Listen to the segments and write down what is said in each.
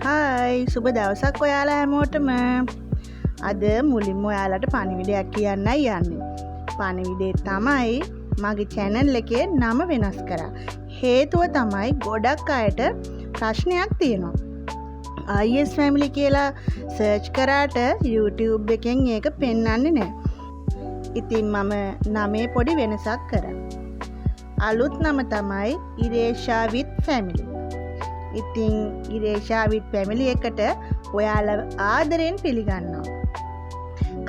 Hi, සුබ දවසක් ඔයාලා හැමෝටම. අද මුලින්ම ඔයාලට පණිවිඩයක් කියන්නයි යන්නේ. පණිවිඩේ තමයි මගේ චැනල් එකේ නම වෙනස් කරා. හේතුව තමයි ගොඩක් අයට ප්‍රශ්නයක් තියෙනවා. IS Family කියලා සර්ච් කරාට YouTube එකෙන් ඒක පෙන්වන්නේ නෑ. ඉතින් මම නමේ පොඩි වෙනසක් කරා. අලුත් නම තමයි ඉරේෂා with Family. ඉතින් ඉරේෂා with Family එකට ඔයාලව ආදරෙන් පිළිගන්නවා.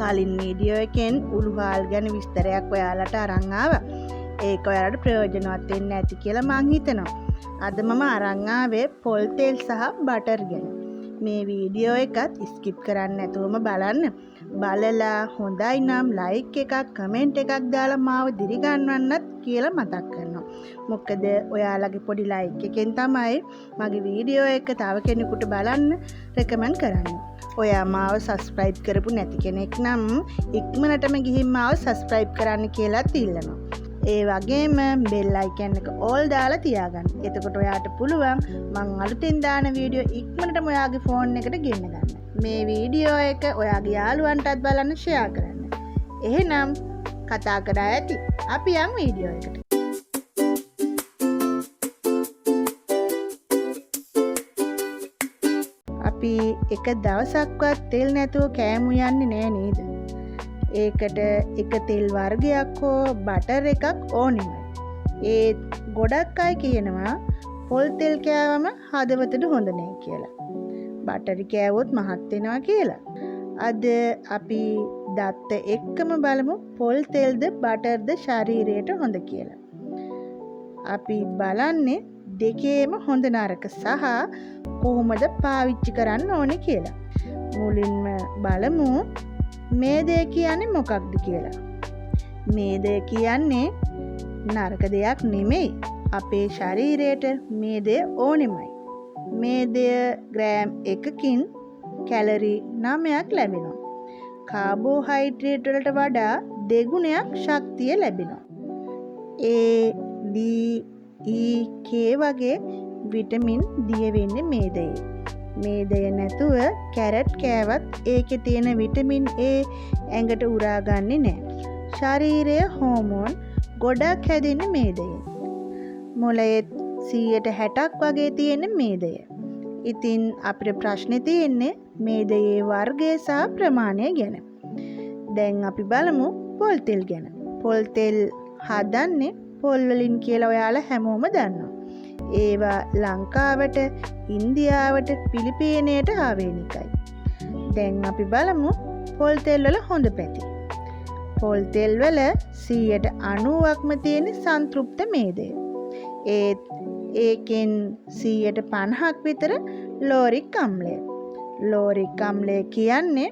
කලින් වීඩියෝ එකෙන් උළුහාල් ගැන විස්තරයක් ඔයාලට අරන් ආවා. ඒක ඔයාලට ප්‍රයෝජනවත් වෙන්න ඇති කියලා මං හිතනවා. අද මම අරන් ආවේ පොල් තෙල් සහ බටර් ගැන. මේ වීඩියෝ එකත් ස්කිප් කරන්න නැතුවම බලන්න. බලලා හොඳයි නම් ලයික් එකක් කමෙන්ට් එකක් දාලා මාව දිරිගන්වන්නත් කියලා මතක් කරනවා. මොකද ඔයාලගේ පොඩි ලයික් එකෙන් තමයි මගේ වීඩියෝ එක තව කෙනෙකුට බලන්න රෙකමන්ඩ් කරන්නේ. ඔයා මාව සබ්ස්ක්‍රයිබ් කරපු නැති කෙනෙක් නම් ඉක්මනටම ගිහින් මාව සබ්ස්ක්‍රයිබ් කරන්න කියලාත් ඉල්ලනවා. ඒ වගේම බෙල් අයිකන් එක ඕල් දාලා තියාගන්න. එතකොට ඔයාට පුළුවන් මං අලුතෙන් දාන වීඩියෝ ඉක්මනටම ඔයාගේ ෆෝන් එකට ගෙන්න ගන්න. මේ වීඩියෝ එක ඔයාගේ යාළුවන්ටත් බලන්න ෂෙයා කරන්න. එහෙනම් කතා කරා ඇති. අපි යන් වීඩියෝ එකට. අපි එක දවසක්වත් තෙල් නැතුව කෑම උයන්නේ නෑ නේද? ඒකට එක තෙල් වර්ගයක් හෝ බටර් එකක් ඕනෙමයි. ඒත් ගොඩක් අය කියනවා පොල් තෙල් කෑවම හදවතට හොඳ නෑ කියලා. බටර් කෑවොත් මහත් වෙනවා කියලා. අද අපි දත්ත එක්කම බලමු පොල් තෙල්ද බටර්ද ශරීරයට හොඳ කියලා. අපි බලන්නේ දෙකේම හොඳ නරක සහ කොහොමද පාවිච්චි කරන්න ඕනේ කියලා. මුලින්ම බලමු මේදය කියන්නේ මොකක්ද කියලා. මේදය කියන්නේ නරක දෙයක් නෙමෙයි. අපේ ශරීරයට මේදය ඕනෙමයි. මේදය ග්‍රෑම් එකකින් කැලරි 9ක් ලැබෙනවා. කාබෝහයිඩ්‍රේට් වලට වඩා දෙගුණයක් ශක්තිය ලැබෙනවා. A, D, E, K වගේ විටමින් දිය වෙන්නේ මේදයේ. මේදය නැතුව කැරට් කෑවත් ඒකේ තියෙන විටමින් A ඇඟට උරා ගන්නේ නෑ. ශරීරයේ හෝමෝන් ගොඩක් හැදෙන්නේ මේදයෙන්. මොළයේත් 60% වගේ තියෙන මේදය. ඉතින් අපිට ප්‍රශ්නේ තියෙන්නේ මේදයේ වර්ගය සහ ප්‍රමාණය ගැන. දැන් අපි බලමු පොල් තෙල් ගැන. පොල් තෙල් හදන්නේ පොල් වලින් කියලා ඔයාලා හැමෝම දන්නවා. ඒවා ලංකාවට, ඉන්දියාවට, පිලිපීනයට ආවේනිකයි. දැන් අපි බලමු පොල් තෙල් වල හොඳ පැති. පොල් තෙල් වල 90%ක්ම තියෙන සන්තෘප්ත මේදය. ඒත් ඒකෙන් 50%ක් විතර ලෝරික් අම්ලය. ලෝරික් අම්ලය කියන්නේ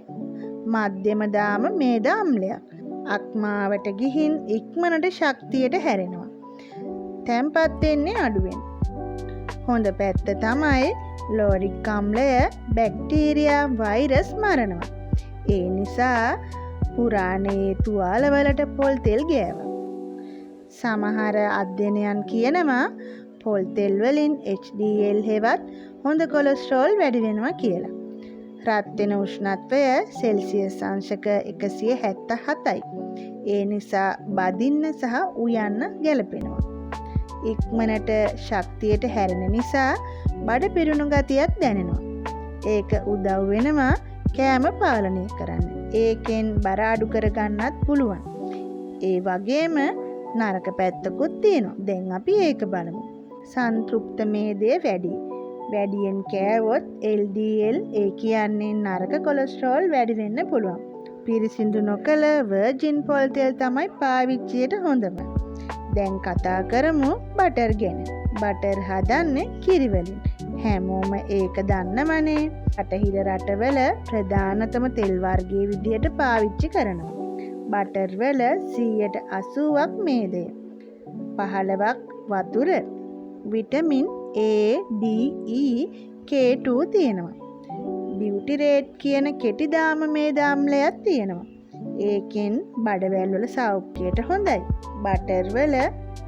මධ්‍යම දාම මේද අම්ලයක්. අක්මාවට ගිහින් ඉක්මනට ශක්තියට හැරෙනවා. තැම්පත් වෙන්නේ අඩුවෙන්. හොඳ පැත්ත තමයි ලෝරික් අම්ලය බැක්ටීරියා වෛරස් මරනවා. ඒ නිසා පුරාණයේ තුවාලවලට පොල් තෙල් ගෑවා. සමහර අධ්‍යයනයන් කියනවා පොල් තෙල් වලින් HDL හෙවත් හොඳ කොලෙස්ටරෝල් වැඩි වෙනවා කියලා. රත් වෙන උෂ්ණත්වය සෙල්සියස් අංශක 177යි. ඒ නිසා බදින්න සහ උයන්න ගැලපෙනවා. ඉක්මනට ශක්තියට හැරෙන නිසා බඩ පිරුණු ගතියක් දැනෙනවා. ඒක උදව් වෙනවා කෑම පාලනය කරන්න. ඒකෙන් බර අඩු කරගන්නත් පුළුවන්. ඒ වගේම නරක පැත්තකුත් තියෙනවා. දැන් අපි ඒක බලමු. සන්තෘප්ත මේදය වැඩි. වැඩියෙන් කෑවොත් LDL ඒ කියන්නේ නරක කොලෙස්ටරෝල් වැඩි වෙන්න පුළුවන්. පිරිසිදු නොකළ වර්ජින් පොල් තෙල් තමයි පාවිච්චියට හොඳම. දැන් කතා කරමු බටර් ගැන. බටර් හදන්නේ කිරි වලින්. හැමෝම ඒක දන්නවනේ. බටහිර රටවල ප්‍රධානතම තෙල් වර්ගයේ විදිහට පාවිච්චි කරනවා. බටර් වල 80% මේදය. 15ක් වතුර. Vitamin A, D, E, K2 තියෙනවා. බියුටිරේට් කියන කෙටි දාම මේද අම්ලයක් තියෙනවා. ඒකෙන් බඩවැල් වල සෞඛ්‍යයට හොඳයි. බටර් වල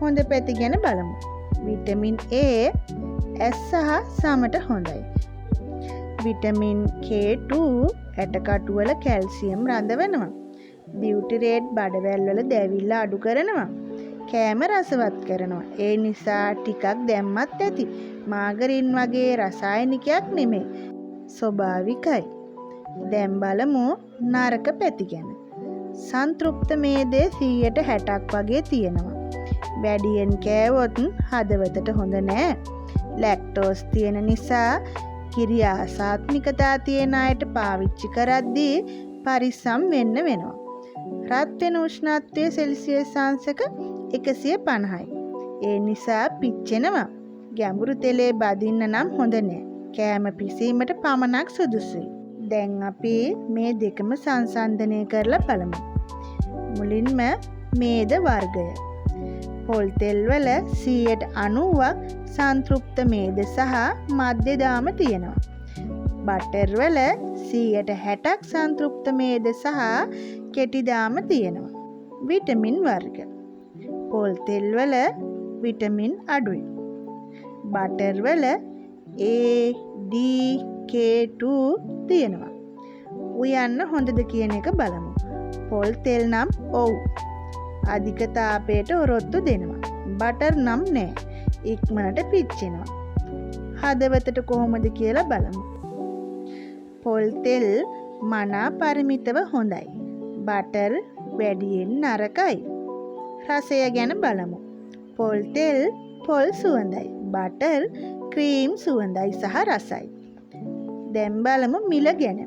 හොඳ පැති ගැන බලමු. විටමින් A ඇස් සහ සමට හොඳයි. විටමින් K2 ඇටකටු වල කැල්සියම් රඳවනවා. බියුටිරේට් බඩවැල් වල දැවිල්ල අඩු කරනවා. කෑම රසවත් කරනවා. ඒ නිසා ටිකක් දැම්මත් ඇති. මාගරින් වගේ රසායනිකයක් නෙමෙයි. ස්වභාවිකයි. දැන් බලමු නරක පැති ගැන. සංතෘප්ත මේදේ 60% වගේ තියෙනවා. වැඩියෙන් කෑවොත් හදවතට හොඳ නෑ. ලැක්ටෝස් තියෙන නිසා කිරි ආසාත්මිකතා තියෙන අයට පාවිච්චි කරද්දී පරිස්සම් වෙන්න වෙනවා. රත් වෙන උෂ්ණත්වය සෙල්සියස් අංශක 150යි. ඒ නිසා පිච්චෙනවා. ගැඹුරු තෙලේ බදින්න නම් හොඳ නෑ. කෑම පිසීමට පමණක් සුදුසුයි. දැන් අපි මේ දෙකම සංසන්දනය කරලා බලමු. මුලින්ම මේද වර්ගය. පොල් තෙල් වල 90% සංතෘප්ත මේද සහ මධ්‍ය දාම තියෙනවා. බටර් වල 60% සංතෘප්ත මේද සහ කෙටි දාම තියෙනවා. විටමින් වර්ග. පොල් තෙල් වල විටමින් අඩුයි. බටර් වල A, D, K2 තියෙනවා. උයන්න හොඳද කියන එක බලමු. පොල් තෙල් නම් ඔව්. අධික තාපයට ඔරොත්තු දෙනවා. බටර් නම් නෑ. ඉක්මනට පිච්චෙනවා. හදවතට කොහොමද කියලා බලමු. පොල් තෙල් මනා පරිමිතව හොඳයි. බටර් වැඩියෙන් නරකයි. රසය ගැන බලමු. පොල් තෙල් පොල් සුවඳයි. බටර් ක්‍රීම් සුවඳයි සහ රසයි. දැන් බලමු මිල ගැන.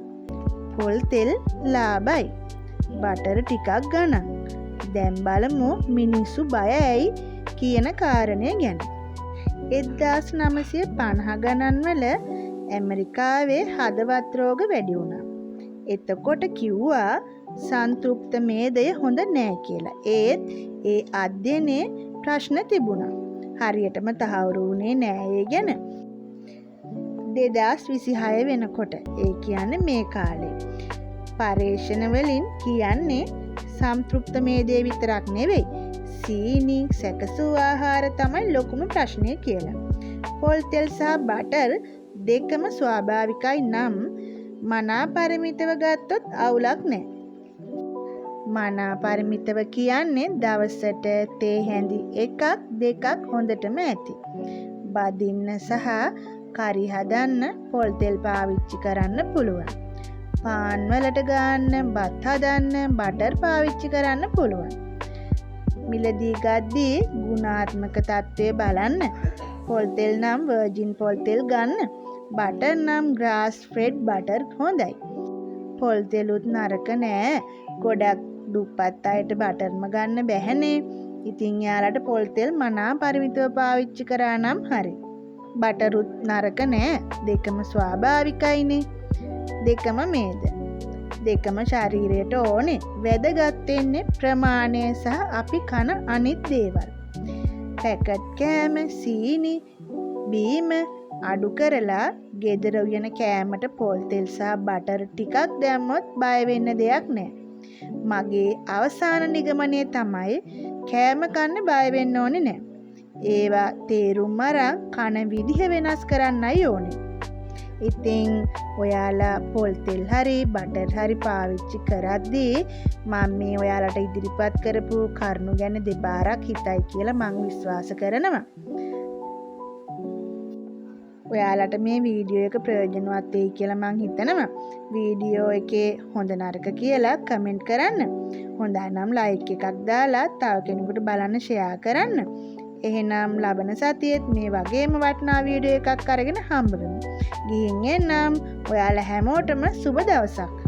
පොල් තෙල් ලාභයි. බටර් ටිකක් ගණන්. දැන් බලමු මිනිස්සු බය ඇයි කියන කාරණය ගැන. 1950 ගණන්වල ඇමරිකාවේ හදවත් රෝග වැඩි වුණා. එතකොට කිව්වා සංතෘප්ත මේදය හොඳ නෑ කියලා. ඒත් ඒ අධ්‍යයනයේ ප්‍රශ්න තිබුණා. හරියටම තහවුරු වුණේ නෑ ඒ ගැන. 2026 වෙනකොට, ඒ කියන්නේ මේ කාලේ, පර්යේෂණ වලින් කියන්නේ සංතෘප්ත මේදය විතරක් නෙවෙයි, සීනි සැකසූ ආහාර තමයි ලොකුම ප්‍රශ්නය කියලා. පොල් තෙල් සහ බටර් දෙකම ස්වාභාවිකයි නම් මනා පරිමිතව ගත්තොත් අවුලක් නෑ. මනා පරිමිතව කියන්නේ දවසට තේ හැඳි එකක් දෙකක් හොඳටම ඇති. බදින්න සහ කරි හදන්න පොල් තෙල් පාවිච්චි කරන්න පුළුවන්. පාන් වලට ගාන්න, බත් හදන්න බටර් පාවිච්චි කරන්න පුළුවන්. මිලදී ගද්දී ගුණාත්මක තත්ත්වය බලන්න. පොල් තෙල් නම් වර්ජින් පොල් තෙල් ගන්න. බටර් නම් ග්‍රාස් ෆෙඩ් බටර් හොඳයි. පොල් තෙලුත් නරක නෑ. ගොඩක් දුප්පත් අයට බටර්ම ගන්න බැහැනේ. ඉතින් යාලට පොල් තෙල් මනා පරිමිතව පාවිච්චි කරා නම් හරි. බටරුත් නරක නෑ. දෙකම ස්වාභාවිකයිනේ. දෙකම මේද. දෙකම ශරීරයට ඕනේ. වැදගත් වෙන්නේ ප්‍රමාණය සහ අපි කන අනිත් දේවල්. පැකට් කෑම, සීනි, බීම අඩු කරලා ගෙදර උයන කෑමට පොල් තෙල් සහ බටර් ටිකක් දැම්මොත් බය වෙන්න දෙයක් නෑ. මගේ අවසාන නිගමනය තමයි කෑම කන්න බය වෙන්න ඕනේ නෑ. ඒවා තේරුම් අරන් කන විදිහ වෙනස් කරන්නයි ඕනේ. ඉතින් ඔයාලා පොල් තෙල් හරි බටර් හරි පාවිච්චි කරද්දී මම මේ ඔයාලට ඉදිරිපත් කරපු කරුණු ගැන දෙපාරක් හිතයි කියලා මං විශ්වාස කරනවා. ඔයාලට මේ වීඩියෝ එක ප්‍රයෝජනවත් වෙයි කියලා මං හිතනවා. වීඩියෝ එකේ හොඳ නරක කියලා කමෙන්ට් කරන්න. හොඳයි නම් ලයික් එකක් දාලා තව කෙනෙකුට බලන්න ෂෙයා කරන්න. එහෙනම් ලබන සතියේත් මේ වගේම වටිනා වීඩියෝ එකක් අරගෙන හම්බ වෙමු. ගිහින් එන්නම්. ඔයාලා හැමෝටම සුබ දවසක්.